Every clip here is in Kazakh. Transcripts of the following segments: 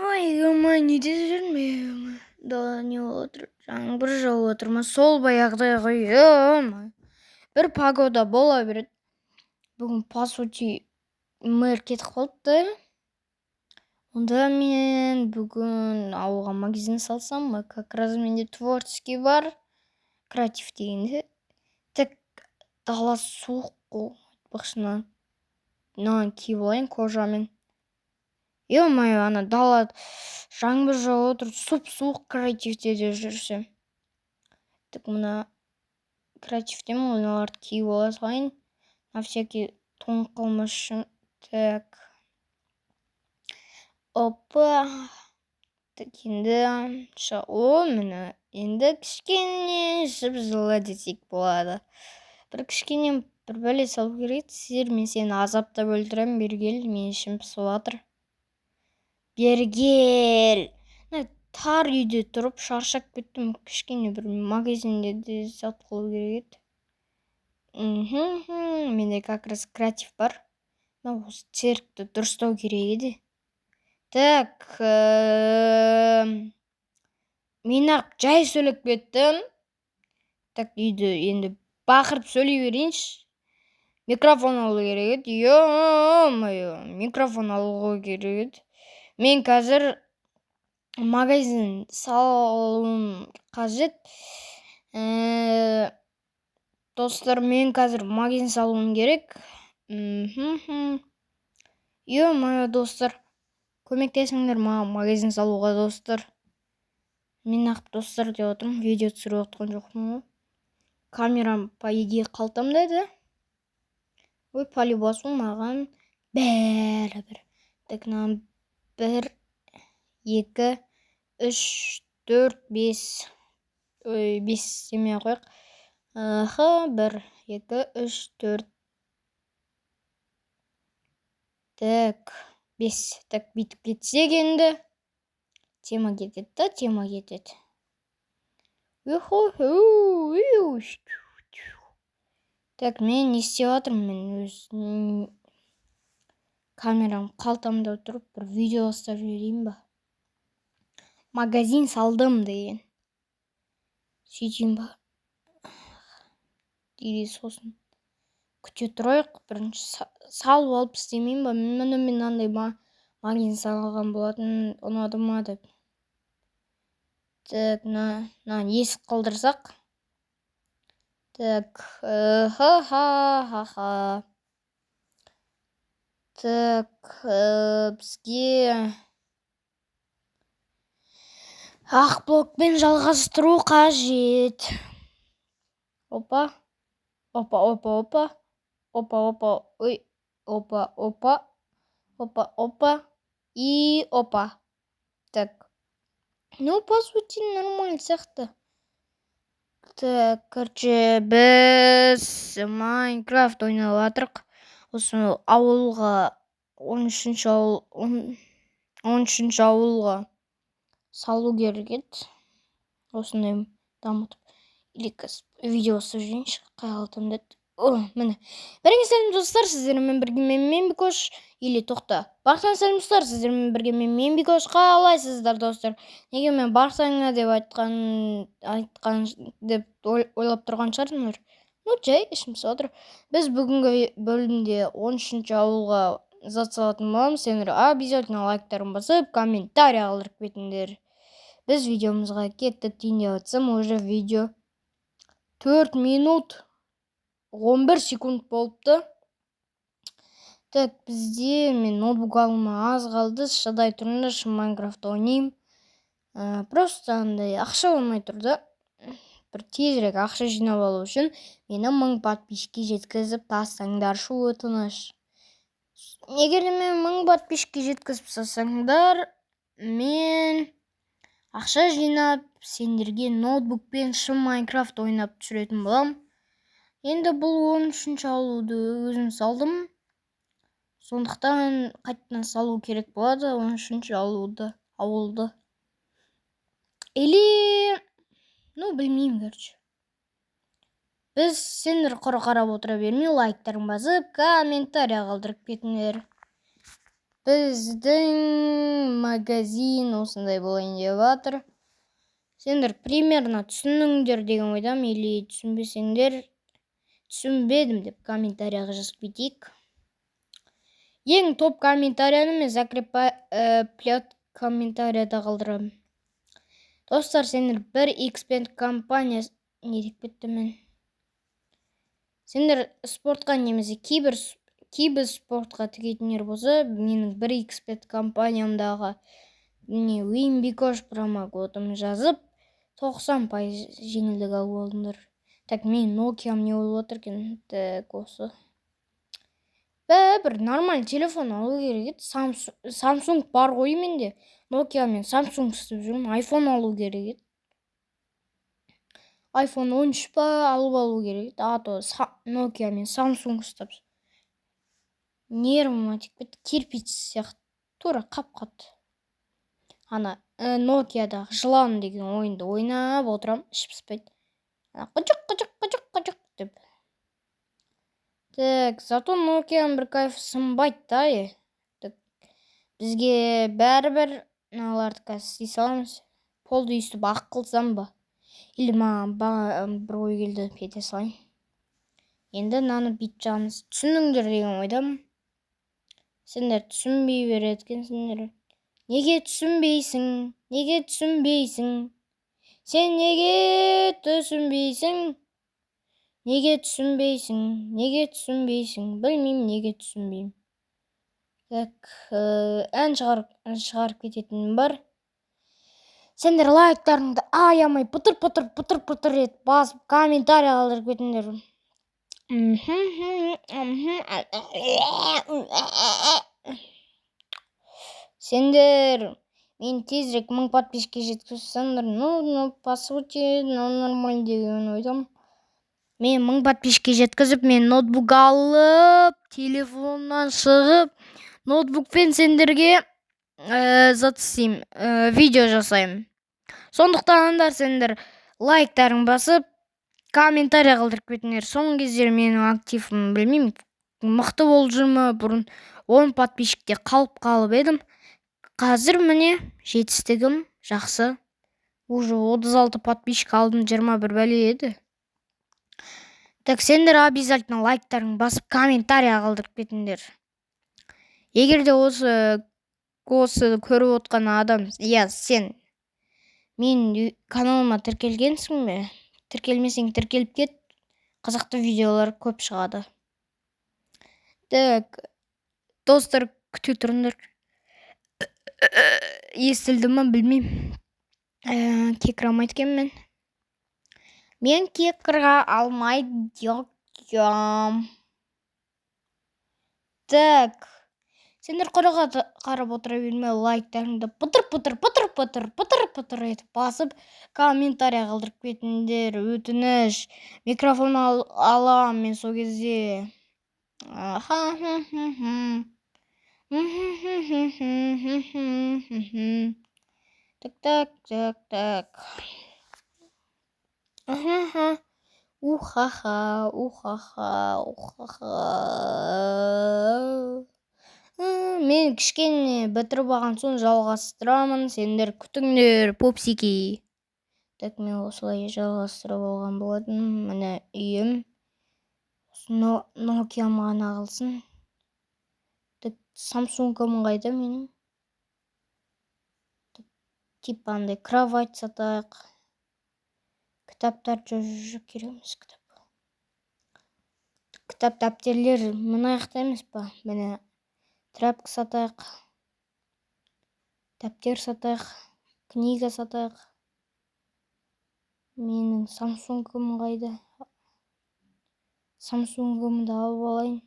Ой, ё-моё, не деп жүрмін? Дала не болып отыр? Жаңбыр жауып отыр ма? Сол баяғыдай ғой, ё-моё. Бір погода бола береді. Бүгін, по сути, мэр кетіп қалыпты. Онда мен бүгін ауылға магазин салсам, как раз менде творческий бар. Креатив дегенде. Так, дала суық қой. Айтпақшы, мынаны киіп алайын кожамен. Ё-моё, ана дала жаңбыр жауып отыр, сұп-суық креативте де жүрсем. Так, мына креативтемін ғой, мыналарды киіп ала салайын. На всякий тоңып қалмас үшін. Так. Опа. Так, енді о, міне, енді кішкене жып-жылы десек болады. Бір кішкене бір бәле салу керек еді. Сіздер, мен сені азаптап өлтіремін, бері кел, менің ішім пысып жатыр. Бері кел. Мына тар үйде тұрып шаршап кеттім. Кішкене бір магазинде де зат қылу керек еді. Менде как раз креатив бар. Мына осы циркті дұрыстау керек еді. Так, мен ақ жай сөйлеп кеттім. Так, үйді енді бақырып сөйлей берейінші. Микрофон алу керек еді. Ё-моё, микрофон алуға керек еді. Мен қазір магазин салуым қажет. Достар, мен қазір магазин салуым керек. Ё-моё, достар, көмектесіңдер маған магазин салуға, достар. Мен ақ достар деп отырмын, видео түсіріп отқан жоқпын ғой. Камерам, по идее, қалтамда еді. Ой, по-любому маған бәрібір. Так, мынаны 1, 2, 3, 4, 5. Ой, 5 демей ақ қояйық. Х, 1, 2, 3, 4. Так, 5. Так, бүйтіп кетсек енді. Тема кетеді да, тема кетеді. Так, мен не істеп жатырмын? Мен өз камерам қалтамда тұрып бір видео ұстап жіберейін ба? Магазин салдым деген. Сөйтейін ба? Или сосын күте тұрайық, бірінші салып алып істемейін ба? Міне, мен мынандай магазин салған болатын, ұнады ма деп. Так, мынаны есік қылдырсақ. Так, ха-ха-ха-ха. Так, бізге ақ блокпен жалғастыру қажет. Опа. Опа, опа, опа. Опа, опа, ой. Опа, опа. Опа, опа. И опа. Так. Ну, по сути, нормально сияқты. Так, короче, біз Майнкрафт ойнап жатырық. Осы ауылға, 13-ші ауыл, 13-ші ауылға салу керек еді. Осындай дамытып. Или видео ұстап жіберейінші, қай қалтамда еді? О, міне. Бәріңе сәлем, достар, сіздермен бірге мен Бикош. Или тоқта. Барлықтарыңа сәлем, достар, сіздермен бірге мен Бикош. Қалайсыздар, достар? Неге мен барлықтарыңа деп айтқан деп ойлап тұрған шығарсыңдар? Ну, жай ішім пысып отыр. Біз бүгінгі бөлімде 13-ші ауылға зат салатын боламыз. Сендер обязательно лайктарын басып, комментарий қалдырып кетіңдер. Біз видеомызға кеттік дейін деп жатсам, уже видео 4 минут 11 секунд болыпты. Так, бізде мен ноутбук алуыма аз қалды. Шыдай тұрыңдаршы, Майнкрафт ойнаймын. Просто андай ақша болмай тұр да. Бір тезірек ақша жинап алу үшін мені 1000 подписчикке жеткізіп тастаңдаршы, өтініш. Егер де мен 1000 подписчикке жеткізіп тастасаңдар, мен ақша жинап сендерге ноутбукпен шын Майнкрафт ойнап түсіретін боламын. Енді бұл 13-ші ауылды өзім салдым. Сондықтан қайтадан салу керек болады 13-ші ауылды. Или, ну, білмеймін, короче. Біз сендер құр қарап отыра бермей, лайктарын басып, комментарий қалдырып кетіңдер. Біздің магазин осындай болайын деп жатыр. Сендер примерно түсіндіңдер деген ойдамын, или түсінбесеңдер, түсінбедім деп комментарияға жазып кетейік. Ең топ комментарияны мен закреплять комментарияда қалдырамын. Достар, сендер бір xbet компаниясы не деп кеттім мен? Сендер спортқа немесе киберспортқа тігетіндер болса, менің бір xbet компаниямдағы не Win промокодын жазып, 90% жеңілдік алып алдыңдар. Так, мен Nokia'м не болып жатыр екен? Так, осы. Бір нормальный телефон алу керек еді. Samsung бар ғой менде. Nokia мен Samsung істеп жүрмін. iPhone алу керек еді. iPhone 13 па алып алу керек еді. А то Nokia мен Samsung ұстап. Нервыма тиіп кетті. Кирпич сияқты. Тура қап-қатты. Ана Nokia'дағы жылан деген ойынды ойнап отырамын, іш пыспайды. Ана қыжық қыжық қыжық қыжық деп. Так, зато Nokia'ның бір кайфы сынбайды да, е. Так, бізге бәрібір, мыналарды қазір істей саламыз. Полды өйстіп ақ қылсам ба? Или маған бір ой келді, кете салайын. Енді мынаны бүйтіп жағамыз. Түсіндіңдер деген ойдамын. Сендер түсінбей береді екенсіңдер. Неге түсінбейсің? Неге түсінбейсің? Сен неге түсінбейсің? Неге түсінбейсің? Неге түсінбейсің? Білмеймін, неге түсінбеймін. Так, ән шығарып кететінім бар. Сендер лайктарыңды аямай пытыр пытыр пытыр пытыр етіп басып, комментарий қалдырып кетіңдер. Сендер мен тезірек 1000 подписчикке жеткізсеңдер, ну, по сути, ну, нормально деген ойдамын. Мен 1000 подписчикке жеткізіп, мен ноутбук алып, телефоннан шығып, ноутбукпен сендерге зат істеймін, видео жасаймын. Сондықтан да сендер лайктарың басып, комментарий қалдырып кетіңдер. Соңғы кездері менің активім, білмеймін, мықты болып жүр ме, бұрын 10 подписчикте қалып қалып едім. Қазір міне жетістігім жақсы. Уже 36 подписчик алдым, 21 бәле еді. Так, сендер обязательно лайктарың басып, комментарий қалдырып кетіңдер. Егер де осы көріп отқан адам, иә, сен мен каналыма тіркелгенсің бе? Тіркелмесең, тіркеліп кет. Қызықты видеолар көп шығады. Так, достар, күте тұрыңдар. Естілді ма, білмеймін. Кекіре алмайды екенмін. Мен кекіре алмайды екенмін. Так, сендер құр қарап отыра бермей, лайктарыңды пытыр пытыр пытыр пытыр пытыр пытыр етіп басып, комментарий қалдырып кетіңдер, өтініш. Микрофон алам мен сол кезде. Так, так, так, так. Аха. Ухаха, ухаха, ухаха. Мен кішкене бітіріп алған соң жалғастырамын. Сендер күтіңдер, пупсики. Так, мен осылай жалғастырып алған болатын. Міне үйім. Nokia'м ғана қалсын. Так, Samsung'ым қайда менің? Так, типа андай кровать сатайық. Кітаптар жоқ, керек емес кітап. Кітап, дәптерлер мына жақта емес па? Міне, тряпка сатайық. Дәптер сатайық. Книга сатайық. Менің Samsung'ым қайда? Samsung'ымды алып алайын.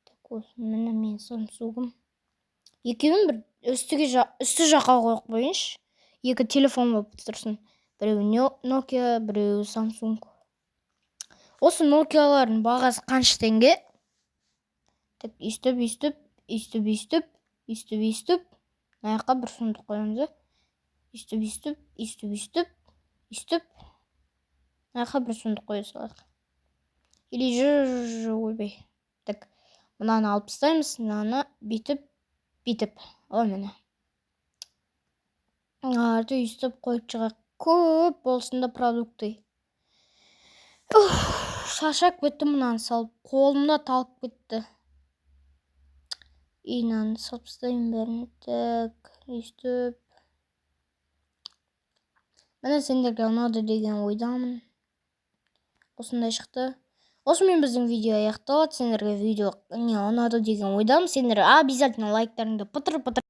Так, осы міне менің Samsung'ым. Екеуін бір үстіге үсті жаққа қойып қояйыншы. Екі телефон болып тұрсын. Біреуі Nokia, біреуі Samsung. Осы Nokia'лардың бағасы қанша теңге? Так, өйстіп, өйстіп, өйстіп, өйстіп, өйстіп, өйстіп. Мына жаққа бір сундук қоямыз, да? Өйстіп, өйстіп, өйстіп, өйстіп, өйстіп. Мына жаққа бір сундук қоя салайық. Или ж, ойбай. Так, мынаны алып тастаймыз, мынаны бүйтіп, бүйтіп. О, міне, мыналарды өйстіп қойып шығайық. Көп болсын да продукты. Шаршап кеттім мынаны салып, қолым да талып кетті. И мынаны салып тастаймын бәрін. Так, өйстіп. Міне, сендерге ұнады деген ойдамын. Осындай шықты. Осымен біздің видео аяқталады. Сендерге видео не ұнады деген ойдамын. Сендер обязательно лайктарыңды пытыр пытыр.